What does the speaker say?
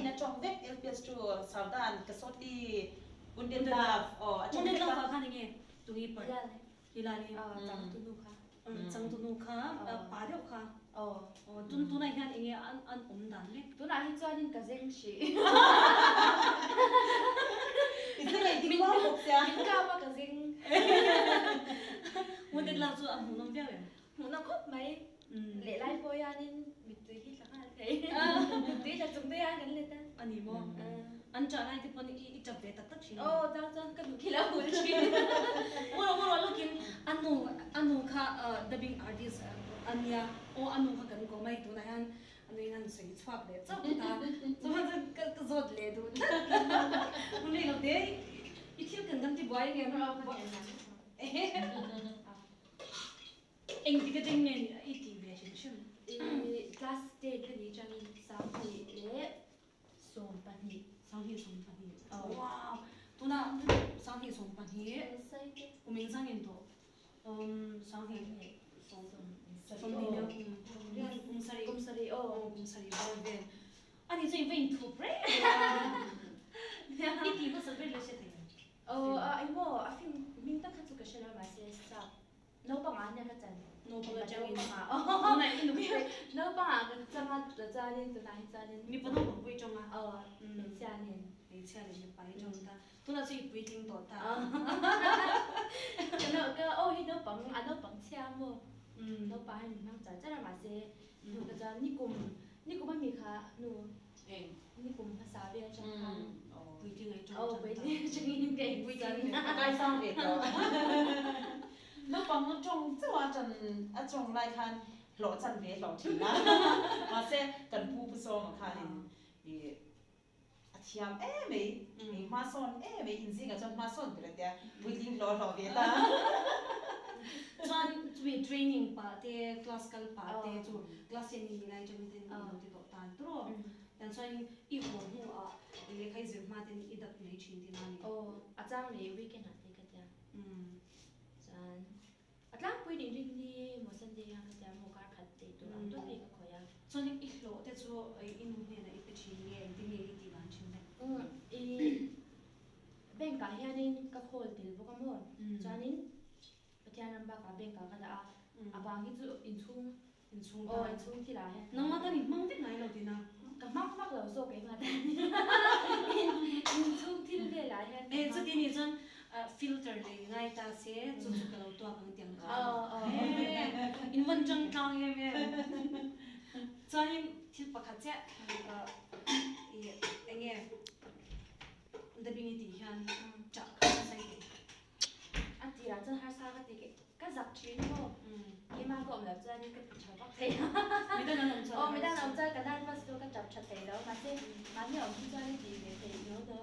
in a tawng vek LPS chu Savdhan, Kasoti, Wounded Love aw a tawng Wounded vek a. Love ah khan enge tungi part? Hilali. Hilali. Aw changtunu kha. Changtunu kha pa deuh kha. Aw. Aw tun tunah hian enge an an awm dan le? Tunah hi chuanin ka zeng hrih. I zeng ei ding vau bawk sia. Min kap a ka zeng. Wounded Love chu a hmuhnawm viau em? Hmuhnawm khawp mai. Leh lai pawh hianin mittui hi tla nghal thei. Mittui tla chung te hian kan let a. A ni maw? An ṭah lai te pawn i ṭap ve tak tak ṭhin. Aw, chang chuan ka duh khi lo hul ṭhin. Uraw uraw lawkin a nu a nu kha dubbing artist a nia. Aw a nu kha kan kawm a, hei tunah hian a nuin an sawi chhuak leh chauh ta. Chuan chuan ka ka zawt leh duh tlat. Hun rei lo te i thil kan kan ti buai em? Engtik atang nge i tih ve hrim hrim? I class ten ka nih atangin 2017. 2012. Wow! Tunah 2012 kum engzang in tawh? Um 20 20 kum sarih. Kum sarih aw. Kum sarih bawr vel. Ani chu in va inthup reng a. I tih hmasa ber la hre thei em? Aw a emaw a film hming tak kha chu ka hre lo mahse sap Naupang ah nia ka chan. Naupang atangin. Tunah i nupui. Naupang ah ka chang a chuanin tunah hi chuanin. Mipa naupang pawh i tawng a. Aw hmeichhia nen. Hmeichhia leh mipa i tawng ta. Tunah chu i puitling tawh ta. Ka aw hi naupang a naupang chhia maw. Naupang hi min hmang char char a mahse nu ka chuan nikum nikum ami kha nu. Eng. Nikum hmasa vel atang khan. Puitling ai tawng Aw puitling atangin ka inpuitling. Ka kaisang ve tawh. Naupang tawng chauh a tan a tawng lai khan hlawh chan ve hlawh thin a. Mahse kan pu pu Sawma khanin i a thiam em mai, i hma sawn em mai, inzingah chuan hma sawn ber a tia, puitling hlawh hlawh ve ta. Chuan chumi training pah te, class kal pah te chu class hian in nilai atangin ten i lo ti tawh tan tawh. Tan chuan i haw hnuah lehkha i zir hma ten i dap mai thin tihna a ni. Aw, a chang leh weekend ah te ka tia. Chuan a tlangpui nih rin ni maw Sunday hian ka tia maw kar khat tih tur ang tawp hi ka khawih a. Chuan i hlawh te chu i nu hnenah i pe thin nge engtin nge i tih dan thin le? I bank ah hianin ka khawl tel bawk a maw? Chuanin Pathian ram bakah bank ah ka dah a, a bang hi chu inchhung Inchhung ta. Aw inchhung thil ah hian. Nangmah tan i hmang vek ngai lo tina. Ka hmang vak lo zawk keimah tan inchhung thil vel ah hian ka hmang. Chuti nih chuan filter lei ngai ta se chu chu ka lo tuak ang tiang kha. In vawn tang tlang em em. Chuanin thil pakhat chiah i enge dubbing i tih hian chah kha nasa i ti. A tirah chuan harsa ka ti ka zak thin maw? Keimah ka awm loh chuanin ka ti tha vak thei a. Midang an awm chuan Aw midang an awm chuan ka nervous chu ka tap tha thei lo mahse mahni a awm hi chuan i ti ve thei no no.